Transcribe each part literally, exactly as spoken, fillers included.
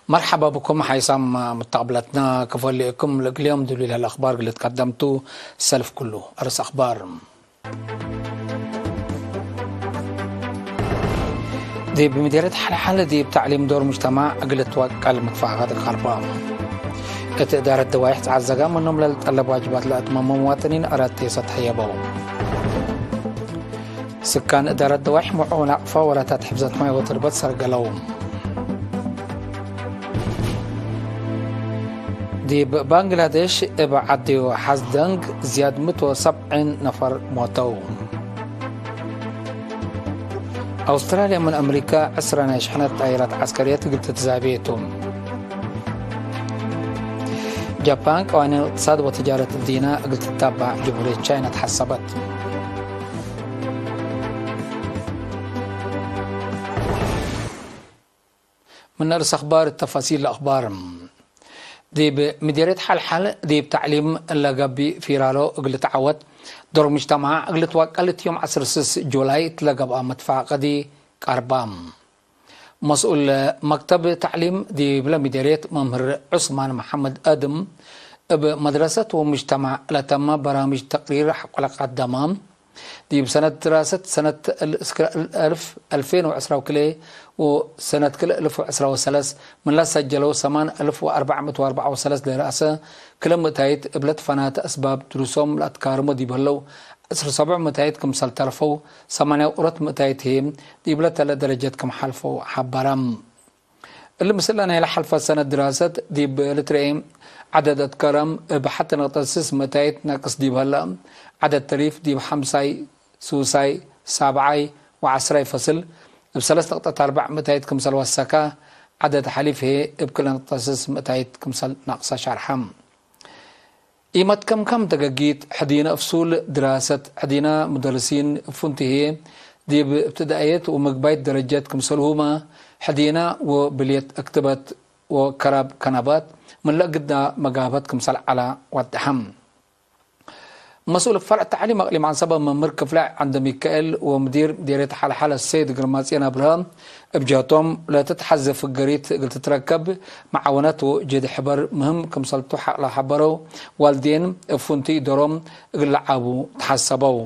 መርሐባ ብኩም ሓይሳም ሙተቅብለትና፣ ክፈ እሊ እኩም ለእግል ዮም ዱሉይ ለህለ አኽባር እግል ልትቀደም ቱ። ሰልፍ ኩሉ። አርስ አኽባር። ዲብ ምዴርየት ሐልሐል ዲብ ተዕሊም ዶር ሙጅተማዕ እግል ልትወቀል መትፋቀድ ቀርበ። እት እዳረት ደዋይሕ ጸዓት ዘጋ ምኖም ለልጠለብ ዋጅባት ለአትመሙ መዋጥኒን አራት ቴሰት ሀየበው። ስካን እዳረት ደዋይሕ ምዑ ናቅፋ ወላታት ሕፍዘት ማይ ወትርበት ሰርገለው። ዲብ ባንግላዴሽ እብ ዐዲ ሐዝ ደንግ ዝያድ ምእት ወሰብዕን ነፈር ሞተው። አውስትራልያ ምን አምሪካ ዕስረ ናይ ሽሕነት ጣይራት ዐስከርየት እግል ትትዛቤ ቱ። ጃፓን ቀዋኒን እቅትሳድ ወትጃረት እዲና እግል ትታባዕ ጅምሁርየት ቻይና ተሐሰበት። ምን አርስ አኽባር፣ ተፋሲል ለአኽባር። ዲብ ምዴርየት ሐልሐል ዲብ ተዕሊም ለገብእ ፊራሮ እግል ልትዓወት ዶር ሙጅተማዕ እግል ልትወቀል እት ዮም ዐስር ስስ ጁላይ እት ለገብአ መትፋቀዲ ቀርባ። መስኡል መክተብ ተዕሊም ዲብለ ምዴርየት መምህር ዑስማን መሐመድ አድም እብ መድረሰት ወሙጅተማዕ ለተመ በራምጅ ተቅሪር ሐቆ ለቀደመ፣ ዲብ ሰነት ድራሰት ሰነት እል-፣ እስክ-፣ እል-፣ አልፍ፣ አልፌን ወዕስራ ወክልኤ ወሰነት ክልኤ አልፍ ወዕስራ ወሰለስ ምን ለሰጀለው ሰማን አልፍ ወአርበዕ ምእት ወአርበዕ ወሰለስ ለረአሰ ክለ ምእታይት እብ ለትፈናተ አስባብ ድሩሶም ለአትካርሞ ዲብ ህለው፣ ዕስር ሰቡዕ ምእታይት ክምሰል ተርፈው፣ ሰማንያ ወአራት ምእታይት ህዬ ዲብ ለተለ ደረጀት ክም ሐልፈው ሐበረ። እሊ ምስለ ናይለ ሐልፈ ሰነት ድራሰት ዲብ ልትረኤ ዐደድ አትካርም እብ ሐቲ ነቅጠት ስስ ምእታይት ናቅስ ዲብ ሀለ፣ ዐደድ ተሊፍ ዲብ ሐምሳይ፣ ሱሳይ፣ ሳብዓይ ወዐስራይ ፈስል እብ ሰለስ ነቅጠት አርበዕ ምእታይት ክምሰል ወሰከ፣ ዐደድ ሐሊፍ ህዬ እብ ክለ ነቅጠት ስስ ምእታይት ክምሰል ናቅሰ ሸርሐ። ኢመትከምከም ደገጊት፣ ሕዲነ ፍሱል ድራሰት፣ ሕዲነ ሙደርሲን እብ ፉንቲ ህዬ ዲብ እብትዳእየት ወመግባይት ደረጀት ክምሰልሁመ፣ ሕዲነ ወብልየት እክትበት ወከራብ ከነባት ምን ለእግዳ መጋበት ክምሰል ዐለ ወደሐም። መስኡል ፈርዕ ተዕሊም አቅሊም ዐንሰበ መምህር ክፍለ ዐንደሚካኤል ወምዲር ምዴርየት ሐልሐለ ሰይድ ግርማጽዮን አብርሀ እብ ጀህቶም፣ ለትትሐዜ ፍገሪት እግል ትትረከብ መዓወነት ወእጅህድ ሕበር ምህም ክምሰልቱ ሐቅ ለሐበረው ዋልዴን፣ እብ ፍንቱይ ዶሮም እግል ለዓቡ ተሐሰበው።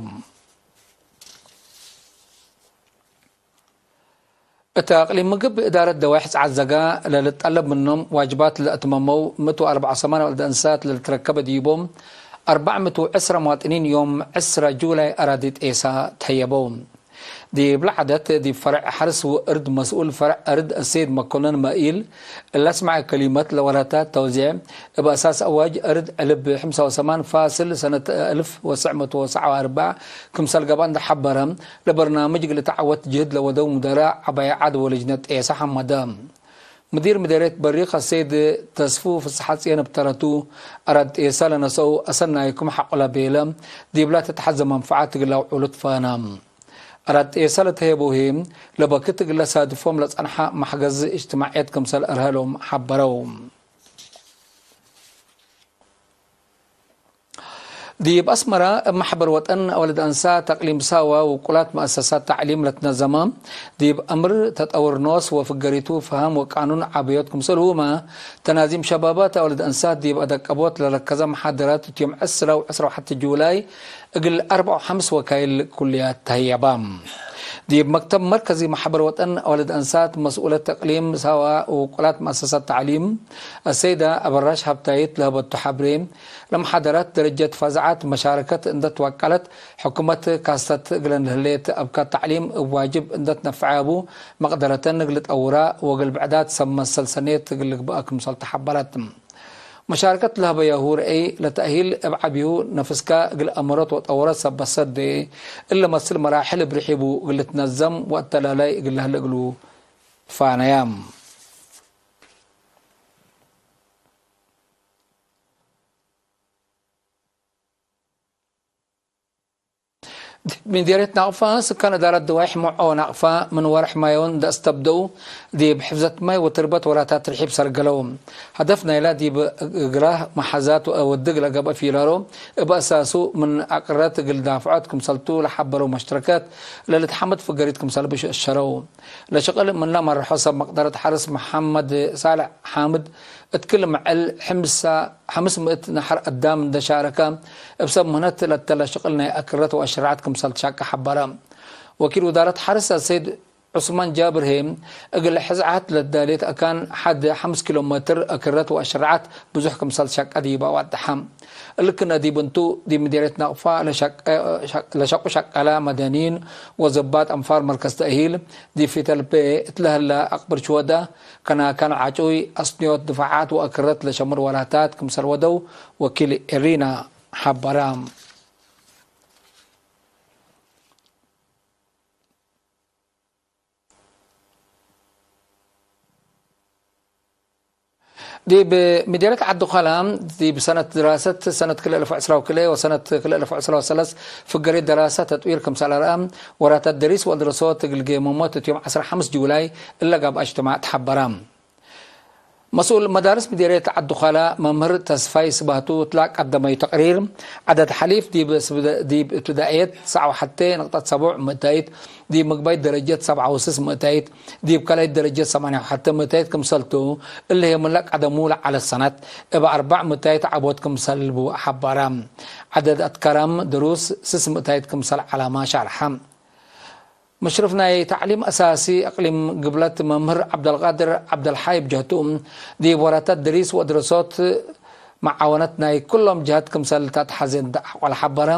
እት አቅሊም ምግብ እዳረት ደዋይሕ ጸዓት ዘጋ ለልጠለብ ምኖም ዋጅባት ለአትመመው ምእት ወአርበዕ ሰማን ወልደ እንሳት ለልትረከበ ዲቦም፣ አርበዕ ምእት ወዕስረ መዋጥኒን ዮም ዕስረ ጁላይ አራዲ ጤሳ ተህየበው። ዲብለ ዐደት፣ ዲብ ፈርዕ ሐርስ ወእርድ መስኡል ፈርዕ እርድ አሰይድ መኮነን መኢል፣ እለ አስመዐ ከሊመት ለወረተ ተውዜዕ፣ እብ አሳስ አዋጅ እርድ ዕልብ ሐምሳ ወሰማን ፋስል ሰነት አልፍ ወትሰዕ ምእት ወሰብዓ ወአርበዕ ክምሰል ገብአ እንዴ ሐበረ፣ ለበርናምጅ እግል ተዐወት ጅህድ ለወደው ሙደራእ ዐባይ ዐድ ወልጅነት ጤሰ ሐመደ። ሙዲር ምዴርየት በሪክ አሰይድ ተስፉ ፍስሐጽዮን እብ ተረቱ፣ አራድ ጤሰ ለነሰአው አሰናይኩም ሐቆ ለቤለ፣ ዲብላ ትትሐዘ መንፈዓት እግል ለአውዑሉ ትፈነ። አራድ ጤሰ ለተሄበው ህዬ፣ ለበክት እግል ለሳድፎም ለጸንሐ መሕገዝ እጅትማዕየት ክምሰል አርሀሎም ሐበረው። ዲብ አስመረ፣ እብ መሕበር ወጠን አወልድ አንሳት አቅሊም ሳዋ ውቁላት መአሰሳት ተዕሊም ለትነዘመ፣ ዲብ አምር ተጠውር ኖስ ወፍገሪቱ ፈሀም ወቃኑን ዓበዮት ክምሰልሁመ፣ ተናዚም ሸባባት አወልድ አንሳት ዲብ አደቀቦት ለረከዘ መሓደራት እት ዮም ዕስረ ወዕስረ ወሐቲ ጁላይ እግል አርበዕ ወሐምስ ወካይል ኩልያት ተህየባ። ዲብ መክተብ መርከዚ መሕበር ወጠን አወልድ አንሳት መስኡለት ተቅሊም ሳዋ ወውቁላት መአሰሳት ተዕሊም አሰይዳ አበራሽ ሀብታይት ለሀበቱ ሐብሬ፣ ለመሓደራት ደረጀት ፋዝዓት መሻረከት እንዴ ትወቀለት፣ ሕኩመት ካስተት እግለን ለህሌት አብካት ተዕሊም እብ ዋጅብ እንዴ ትነፈዐ አቡ መቅደረተን እግል ጠውራ ወእግል ብዕዳት ሰብ መሰል ሰኔት እግል ልግበአ ክምሰል ተሐበረት። መሻረከት ለሀበያሁ ረአይ ለተእሂል እብ ዐቢሁ ነፍስከ እግል አመረት ወጠወረት ሰበት ሰዴ፣ እለ መስል መራሕል እብ ርሒቡ እግል ልትነዘም ወአተላላይ እግል ለህለ እግሉ ፋነያ። ምዴርየት ናቅፋ፣ ስካን እዳረት ደዋይሕ መዖ ናቅፋ፣ ምን ወርሕ ማዮ እንደ አስተብደው፣ ዲብ ሕፍዘት ማይ ወትርበት ወራታት ርሒብ ሰርገለው። ሀደፍ ናይላ ዲብ እግላህ መሓዛት ወድግ ለገብአ ፊራሮ፣ እብ አሳሱ ምን አቅረት እግል ዳፍዖት ክምሰልቱ ለሐበረው መሽተረከት፣ ለልትሐመድ ፍገሪት ክምሰል ብሸሸረው። ለሸቅል ምንላ መርሖ ሰብ መቅደረት ሐርስ መሐመድ ሳልሕ ሓምድ፣ እት ክል መዕል ሕምሳ፣ ሐምስ ምእት ነሐር አዳም እንደ ሻረከ፣ እብ ሰብ ምህነት ለተለ ሸቅል ናይ አክረት ወአሽረዓት ክምሰል ትሻቀ ሐበረ። ወኪል ውዳረት ሐርስ አሰይድ ዑስማን ጃብር ህዬ፣ እግል ሕዝዓት ለዳሌት አካን ሐድ ሐምስ ኪሎ ሜትር አክረት ወአሽረዓት ብዙሕ ክምሰል ትሻቀ ዲበ አዋድሐ። እልክነ ዲብ እንቱ፣ ዲብ ምዴርየት ናቅፋ ለሸቅ-፣ ለሸቁ ሸቀላ መደኒን ወዘባጥ አንፋር መርከዝ ተእሂል፣ ዲብ ፊተልቤ እት ለህለ አቅብር ሽወዳ፣ ከናካን ዓጩይ፣ አስንዮት ድፋዓት ወአክረት ለሸምር ወላታት ክምሰል ወደው ወኪል ኤሪና ሐበረ። ዲብ ምዴርየት ዐዲ ኸላ፣ ዲብ ሰነት ድራሰት ሰነት ክልኤ አልፍ ዕስራ ወክልኤ ወሰነት ክልኤ አልፍ ዕስራ ወሰለስ ፍገሪት ደራሰ ተጥዊር ክምሰል አርአ፣ ወራታት ደሪስ ወአድረሶት እግል ጌመሞት እት ዮም ዐስራ ሐምስ ጁላይ እለ ጋብአ እጅትማዕ ተሐበረ። መስኡል መዳርስ ምዴርየት ዐዲ ኸላ መምህር ተስፋይ ስባቱ እትላ ቀደመዩ ተቅሪር፣ ዐደድ ሐሊፍ ዲብ ስብደ-፣ ዲብ እብትዳእየት ሰብዓ ወሐቴ ንቅጠት ሰቡዕ ምእታይት፣ ዲብ ምግባይት ደረጀት ሰብዓ ወስስ ምእታይት፣ ዲብ ካልኣይት ደረጀት ሰማንያ ወሐቴ ምእታይት ክምሰልቱ፣ እሊ ህዬ ምንለ ቀደሙ ለዐለት ሰነት እብ አርበዕ ምእታይት ዐቦት ክምሰል ቡ ሐበረ። ዐደድ አትከረም ድሩስ ስስ ምእታይት ክምሰል ዐለመ ሻርሐ። መሽርፍ ናይ ተዕሊም አሳሲ እቅሊም ግብለት መምህር ዐብደልቃድር ዐብደልሓይ ብጀህቱ፣ ዲብ ወራታት ደሪስ ወአድረሶት መዓወነት ናይ ኩሎም ጀሃት ክምሰል ተአትሐዜ እንደ አሕቆለ ሐበረ።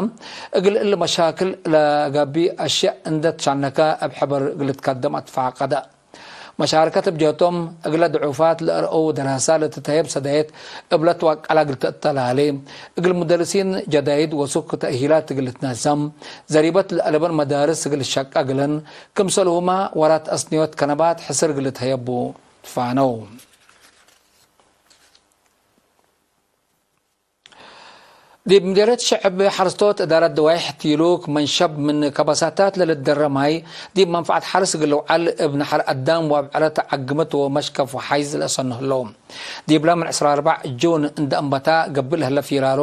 እግል እሊ መሻክል ለጋቢ አሽያእ እንደ ትሻነከ እብ ሕበር እግል ልትከደም አትፋቀደ። መሻርከት እብ ጀህቶም፣ እግለ ድዑፋት ለአርአው ደራሳ ለትትሀየብ ሰዳየት እብለ ትወቀላ እግል ተአተላሌ፣ እግል ሙደርሲን ጀዳይድ ወሱክ ተእሂላት እግል ልትነዘም፣ ዘሪበት ለአለበን መዳርስ እግል ልሸቀ እግለን፣ ክምሰልሁመ ወራት አስንዮት ከነባት ሕስር እግል ልትሀየቡ ትፋነው። ዲብ ምዴርየት ሸዕብ ሐረስቶት እዳረት ደዋይሕ ቲሉክ መንሸብ ምን ከበሳታት ለልትደረ ማይ ዲብ መንፈዐት ሐርስ እግል ልውዐል እብ ነሐር አዳም ወአብዕረት ዐግምት ወመሽከፍ ወሓይዝ ለአሰኑ ህለው። ዲብለ ምን ዕስራ ወአርበዕ ጁን እንደ አንበታ ገብእ ለህለ ፊራሮ፣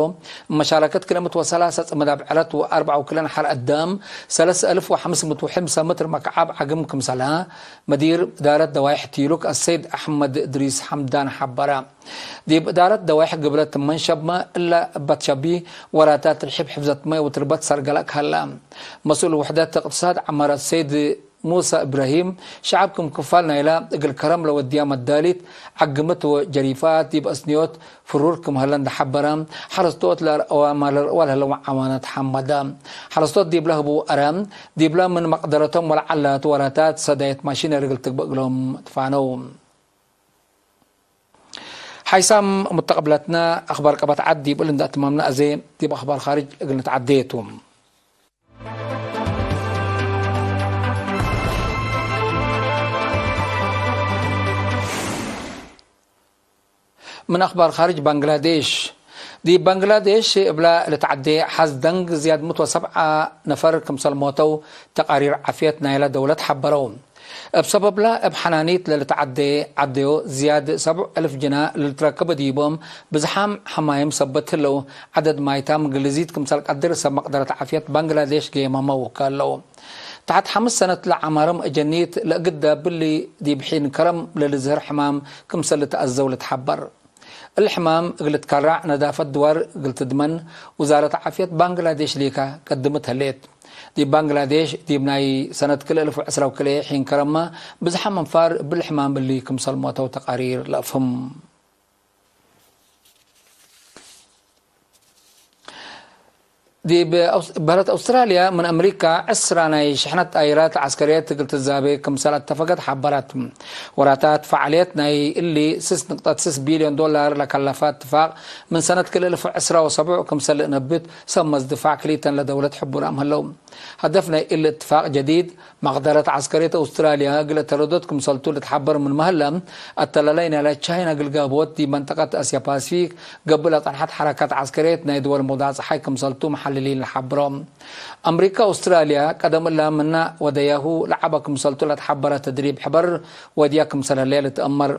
መሻረከት ክልኤ ምእት ወሰላሰ ጽምድ አብዕረት ወአርበዕ ወክለን ሐር አዳም ሰለስ አልፍ ወሐምስ ምእት ወሐምሳ ሜትር መክዓብ ዐግም ክምሰለ መዲር እዳረት ደዋይሕ ቲሉክ አሰይድ አሕመድ እድሪስ ሐምዳን ሐበረ። ዲብ እዳረት ደዋይሕ ግብለት መንሸብመ እለ እበ ትሸቢ ወራታት ርሒብ ሕፍዘትመ ወትርበት ሰርገለ ከሀለ። መስኡል ውሕደት እቅትሳድ ዐመረ ሰይድ ሙሳ እብራሂም፣ ሸዐብ ክም ክፋል ናይለ እግል ከረም ለወድያ መዳሊት፣ ዐግምት ወጀሪፋት ዲብ አስንዮት ፍሩር ክም ሀለ እንደ ሐበረ፣ ሐረስቶት ለአርአዋመ ለርአዋ ለህለ ወዓዋነት ሐመደ። ሐረስቶት ዲብለ ህቡ አረ፣ ዲብለ ምን መቅደረቶም ወለዐላቱ ወራታት ሰዳየት ማሺነሪ እግል ትግበእ እግሎም ትፋነው። ሓይሳም ሙተቀብለትነ፣ አኽባር ቀበት ዐድ ዲብ እል እንደ አትማምነ አዜ ዲብ አኽባር ካርጅ እግል ንትዓዴ ቱ። ምን አኽባር ካርጅ ባንግላዴሽ። ዲብ ባንግላዴሽ እብላ ልትዓዴ ሐዝ ደንግ ዝያድ ምእት ወሰብዓ ነፈር ክምሰል ሞተው ተቃሪር ዓፍየት ናይለ ደውለት ሐበረው። እብ ሰበብለ እብ ሐናኒት ለልትዓዴ ዐደዮ ዝያድ ሰብዑ አልፍ ጅና ለልትረክበ ዲቦም ብዝሓም ሐማይም ሰበት ህለው። ዐደድ ማይታም እግል ልዚድ ክምሰል ቀድር ሰብ መቅደረት ዓፍየት ባንግላዴሽ ገየመመ ወካለው። ተሐት ሐምስ ሰነት ለዐማርም አጀኒት ለእግድ ዳብሊ ዲብ ሒን ከረም ለልዝህር ሕማም ክምሰል ልትአዘው ልትሐበር። እሊ ሕማም እግል ልትከራዕ ነዳፈት ድዋር እግል ትድመን ውዛረት ዓፍየት ባንግላዴሽ ሊካ ቀድምት ህሌት። ዲብ ባንግላዴሽ ዲብ ናይ ሰነት ክልኤ አልፍ ወዕስራ ወክልኤ ሒን ከረመ ብዝሓም አንፋር እብሊ ሕማም እሊ ክምሰል ሞተው ተቃሪር ለአፍህም። ዲብ አውስ-፣ በህለት አውስትራልያ ምን አምሪካ ዕስራ ናይ ሽሕነት ጣይራት ዐስከርየት እግል ትዛቤ ክምሰል አተፈገት ሐበረት። ወራታት ፈዓልየት ናይ እሊ ስስ ንቅጠት ስስ ቢልዮን ዶላር ለከለፈ እትፋቅ፣ ምን ሰነት ክልኤ አልፍ ወዕስራ ወሰቡዕ ክምሰል ልእነብት ሰብ መዝድፋዕ ክሊተን ለደውለት ሕቡራም ህለው። ሀደፍ ናይ እሊ እትፋቅ ጀዲድ፣ መቅደረት ዐስከርየት አውስትራልያ እግል እተረዶት ክምሰልቱ ልትሐበር ምንመ ህለ፣ አተላላይ ናይለ ቻይና እግል ጋብወት ዲብ መንጠቀት እስያ ፓሲፊክ ገብእ ለጸንሐት ሐረካት ዐስከርየት ናይ ድወል መውዳዕ ጸሓይ ክምሰልቱ ለልል ለሐብሮ። አምሪካ፣ አውስትራልያ ቀደም እለ ምነ ወደያሁ ለዐበ ክምሰልቱ ለተሐበረ ተድሪብ ሕበር ወድያ ክምሰል ህለየ ልትአመር።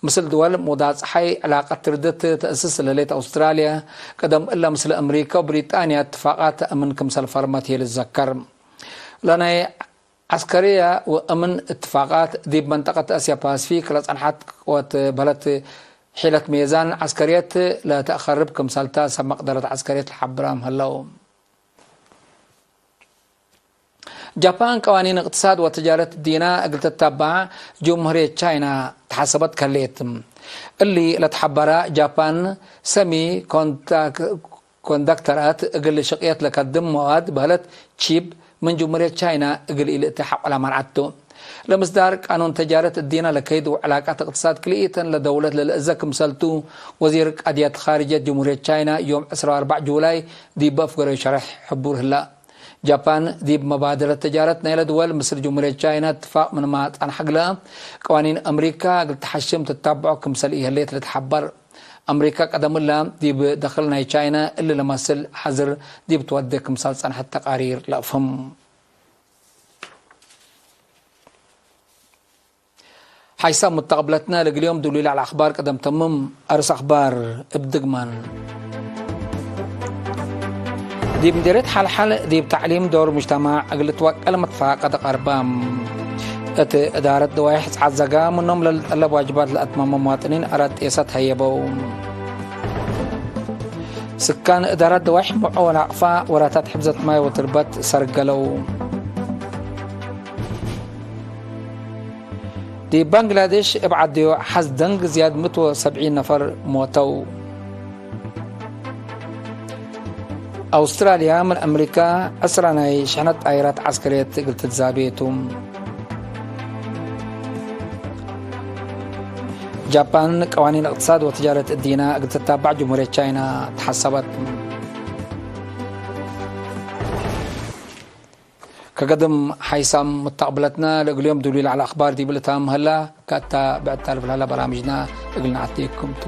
ምስል ድወል ሙዳጽሓይ ዕላቀት ትርድት ተአስስ ለህሌት አውስትራልያ፣ ቀደም እለ ምስል አምሪካ ወብሪጣንያ እትፋቃት ተአምን ክምሰል ፈርመት ህዬ ልትዘከር። ለናይ ዐስከርየ ወእምን እትፋቃት፣ ዲብ መንጠቀት እስያ ፓስፊክ ለጸንሐት ቅወት በህለት ሒለት ሜዛን ዐስከርየት ለተአከርብ ክምሰልተ ሰብ መቅደረት ዐስከርየት ለሐብራም ህለው። ጃፓን ቀዋኒን እቅትሳድ ወትጃረት ዲና እግል ትታባዕ ጅምሁርየት ቻይና ተሐሰበት ከሌት። እሊ ለተሐበረ ጃፓን ሰሚ ኮንዳክ-፣ ኮንዳክተራት እግል ሽቅየት ለከድም መዋድ በህለት ቺፕ ምን ጅምሁርየት ቻይና እግል ኢልእቲ ሐቆላ መርዓት ቱ። ለምስዳር ቃኑን ተጃረት እዲና ለከይድ ወዕላቃት እቅትሳድ ክልኢተን ለደውለት ለልአዘ ክምሰልቱ፣ ወዚር ቀድየት ኻርጀት ጅምሁርየት ቻይና ዮም ዕስራ ወአርበዕ ጁላይ ዲብ አፍገረዩ ሸሬሕ ሕቡር ህላ። ጃፓን ዲብ መባደረት ተጃረት ናይለ ድወል ምስል ጅምሁርየት ቻይና እትፋቅ ምንማ ጸንሐ እግለ፣ ቀዋኒን አምሪካ እግል ተሐሽም ትታብዖ ክምሰል ኢህሌት ልትሐበር። አምሪካ ቀደምላ ዲብ ደክል ናይ ቻይና እሊ ለመስል ሐዝር ዲብ ትወዴ ክምሰል ጸንሐት ተቃሪር ለአፍህም። ሓይሳም ሙተቅብለትነ ለእግል ዮም ዱሉይ ለዐለ አኽባር ቀደም ተምም። አርስ አኽባር እብ ድግማን። ዲብ ምዴርየት ሐልሐል ዲብ ተዕሊም ዶር ሙጅተማዕ እግል ልትወቀል መትፋቀድ ቀርበ። እት እዳረት ደዋይሕ ጸዓት ዘጋ ምኖም ለልጠለብ ዋጅባት ለአትመመ መዋጥኒን አራት ጤሰት ሀየበው። ስካን እዳረት ደዋይሕ ምዖ ወናቅፋ ወራታት ሕፍዘት ማይ ወትርበት ሰርገለው። ዲብ ባንግላዴሽ እብ ዐድዮ ሐዝ ደንግ ዝያድ ምእት ወሰብዒን ነፈር ሞተው። አውስትራልያ ምን አምሪካ ዕስራ ናይ ሽሕነት ጣይራት ዐስከርየት እግል ትትዛቤ ቱ። ጃፓን ቀዋኒን እቅትሳድ ወትጃረት እዲና እግል ትታባዕ ጅምሁርየት ቻይና ተሐሰበት። ከገድም ሓይሳም ሙተቅብለትነ ለእግል ዮም ዱሉይ ለዐለ አኽባር ዲብ ልታም ሀላ፣ ከእታ ብዕድ ታልፍ ለሀላ በራምጅና እግል ነአቴኩም ቱ።